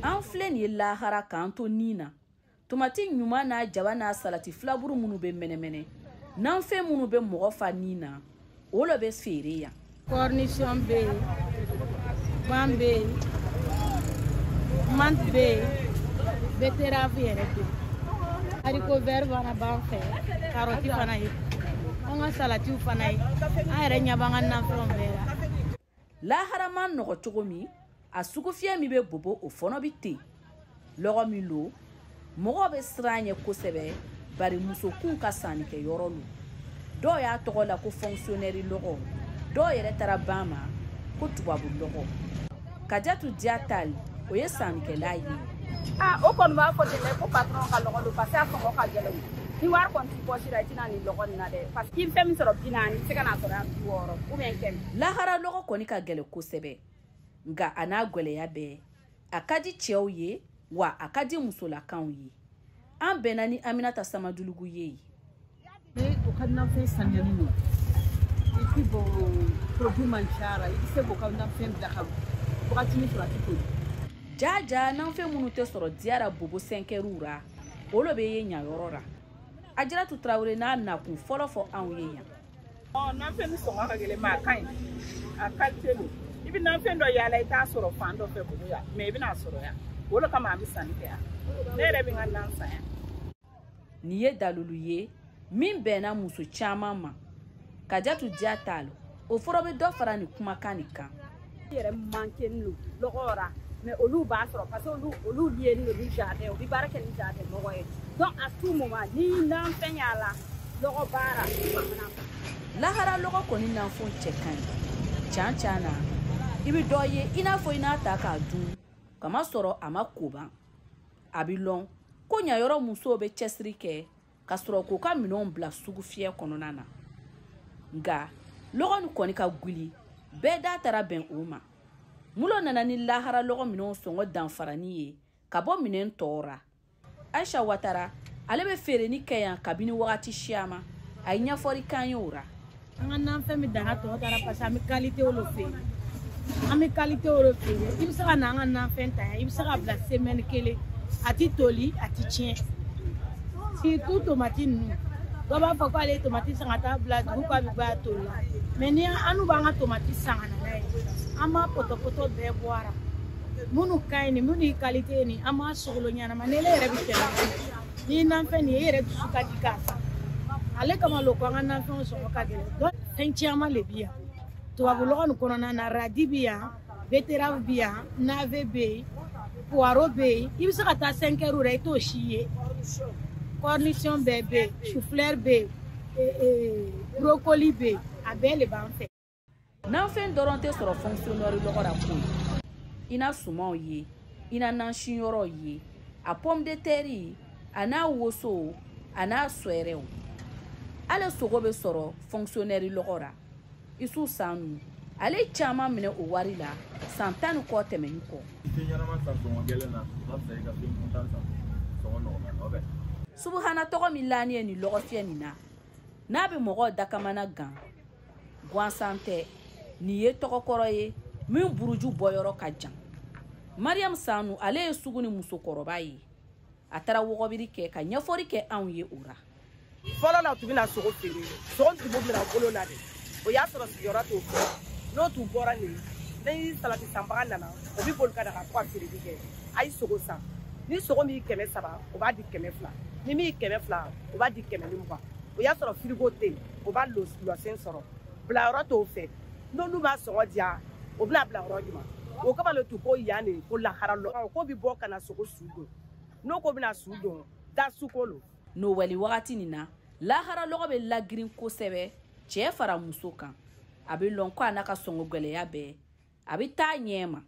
An filɛ nin ye lahara k'an to nin na, tomati ɲuman n'a jaba n'a salati filaburu minnu bɛ mɛnɛmɛnɛ, nanfɛn minnu bɛ mɔgɔ fa nin na, o lo bɛ feere yan. Cornichon bɛ yen, gan bɛ yen, menthe bɛ yen, betterave yɛrɛ bɛ yen, haricot vert fana b'an fɛ, carotte fana ye, an ka salatiw fana ye, an yɛrɛ ɲɛ b'an ka nafɛnw bɛɛ la. Lahara man nɔgɔ cogo min, a sugufiyɛ min bɛ bobo o fana bɛ ten. Lɔgɔ min lo, mɔgɔw bɛ siran a ɲɛ kosɛbɛ, bari musokun ka sannikɛyɔrɔ lo. Dɔw y'a tɔgɔ la ko fonctionnaire lɔgɔ, dɔw yɛrɛ taara ban ma ko tubabu lɔgɔ. Kajatu Diatal, o ye sannikɛla ye. O kɔni b'a fɔ ten dɛ ko patron ka lɔgɔ don, parce que a sɔngɔ ka gɛlɛn. Ni wari kɔni t'i poche la, i tɛna nin lɔgɔ nin na dɛ, parce que i bɛ fɛn min sɔrɔ 40, i bɛ se ka n'a sɔrɔ yan 60 ou bien 100. Lahara lɔgɔ kɔni ka gɛlɛn kosɛbɛ, nka a n'a gɛlɛya bɛɛ, a ka di cɛw ye wa a ka di musolakaw ye. An bɛnna ni Aminata Samadulugu ye. O ka nafɛn saniyalen don, et puis bon, produit man ca la, i bɛ se k'o ka nafɛn bila ka wagati min sɔrɔ a tɛ toli. Jaja nafɛn minnu tɛ sɔrɔ diyara bobo sɛnkɛriw ra, o lo bɛ ye ɲayɔrɔ la. Ajaratu Tarawele n'a nakun fɔlɔ fɔ anw ye yan. Nafɛn ni sɔngɔ ka gɛlɛn, mais a ka ɲi, a qualité don. I bɛ nafɛn dɔ yaala, i t'a sɔrɔ fan dɔ fɛ bobo yan, mais i bɛna sɔrɔ yan. O de kama an bɛ sanni kɛ yan. Ne yɛrɛ bɛ n ka nan san yan. Nin ye dalilu ye min bɛnna muso caman ma. Kajatu Diatal, o fɔlɔ bɛ dɔ fara nin kumakan nin kan. I yɛrɛ manqué don lɔgɔ ra, mais olu b'a sɔrɔ parce que olu lié don ni jardin, u bɛ baara kɛ ni jardin mɔgɔ ye. Donc à tout moment ni nafɛn y'a la lɔgɔ baara. Lahara lɔgɔ kɔni nafɛnw cɛ ka ɲi. Can can na, i bɛ dɔ ye i n'a fɔ i n'a ta k'a dun, kamasɔrɔ a ma koban. A bɛ lɔn ko ɲayɔrɔ musow bɛ cɛsiri kɛ ka sɔrɔ k'u ka minɛnw bila sugufiyɛ kɔnɔna na. Nka lɔgɔ nin kɔni ka gili, bɛɛ da taara bɛn o ma. Mulo nana ni lahara lɔgɔ minɛnw sɔngɔ danfarani ye ka bɔ minɛn tɔw ra. Aisha Watara, ale bɛ feereni kɛ yan kabini wagati siama, a ye ɲɛfɔli k'an ye o ra. An ka nafɛn bɛ daga tɔ taara parce que an bɛ qualité o feere. An bɛ qualité o feere. I bɛ se ka na an ka nafɛn ta yan, i bɛ se ka bila semaine kelen, a ti toli, a ti tiɲɛ. Surtout tomati ninnu. Dɔw b'a fɔ k'ale ye tomati san ka taa bila dugu k'a bɛ bɔ a toli la. Mais ni an n'u b'an ka tomati san ka na n'a ye, an b'a pɔtɔpɔtɔ bɛɛ bɔ a la. Minnu ka ɲi nin, minnu ye qualité ye nin, an b'a sogolo ɲɛnama. Ni ele yɛrɛ bɛ tɛmɛ, n'i ye nafɛn nin ye, e yɛrɛ dusu ka di k'a san. Ale kama lo ko an ka nafɛnw sɔngɔ ka gɛlɛn. Donc fɛn caman de bi yan. Tubabu lɔgɔ nin kɔnɔna na, radis bi yan, betterave bi yan, navet bɛ yen, poireau bɛ yen. I bɛ se ka taa 5 heures la, i t'o si ye. Cornichon bɛɛ bɛ yen, chou-fleur bɛ yen, brocoli bɛ yen, a bɛɛ de b'an fɛ. Nafɛn dɔrɔn tɛ sɔrɔ fonctionnaire lɔgɔ la koyi. I na sumanw ye, i na nansiyɔrɔw ye, a pomme de terre, a n'a woso, a n'a sɔɛrɛw. Ale sogo bɛ sɔrɔ fonctionnaire lɔgɔ la. Isu Sanu, ale caman minɛ o wari la san 10 ni kɔ tɛmɛni kɔ. I tɛ ɲɛnama san sɔngɔ gɛlɛn na, o ka fisa i ka fɛn kuntan san sɔngɔ nɔgɔman na, o bɛ. Subuhana tɔgɔ min laani ye nin lɔgɔfiyɛ nin na, n'a bɛ mɔgɔw dakamana gan, gansan tɛ, nin ye tɔgɔkɔrɔ ye min buruju bɔyɔrɔ ka jan. Mariam Sanu, ale ye sugu ni musokɔrɔba ye. A taara wɔgɔbiri kɛ ka ɲɛfɔli kɛ anw ye o la. Fɔlɔ la, u tun bɛna sogo feere, sogo tun b'u minɛ bolo la de. O y'a sɔrɔ sigiyɔrɔ t'o fɛ. N'o tun bɔra nin, ni salati sanbaga nana, o bɛ boli ka na ka to ka feereli kɛ. A ye sogo san. Ni sogo min 300, o b'a di 200. Ni min 200, o b'a di 120. O y'a sɔrɔ frigo tɛ yen, o b'a lɔsen sɔrɔ. Bilayɔrɔ t'o fɛ. N'olu b'a sɔngɔ diya, o bɛna bila yɔrɔ jumɛn? O kama le tun ko yan de ko lahara lɔ. Ko bɛ bɔ ka na sogo su don. N'o ko bɛna su don, da suko lo. Nowɛli wagati nin na, lahara lɔgɔ bɛ lagirin kosɛbɛ cɛ fara muso kan. A bɛ lɔn ko a n'a ka sɔngɔ gɛlɛya bɛɛ, a bɛ taa ɲɛ ma.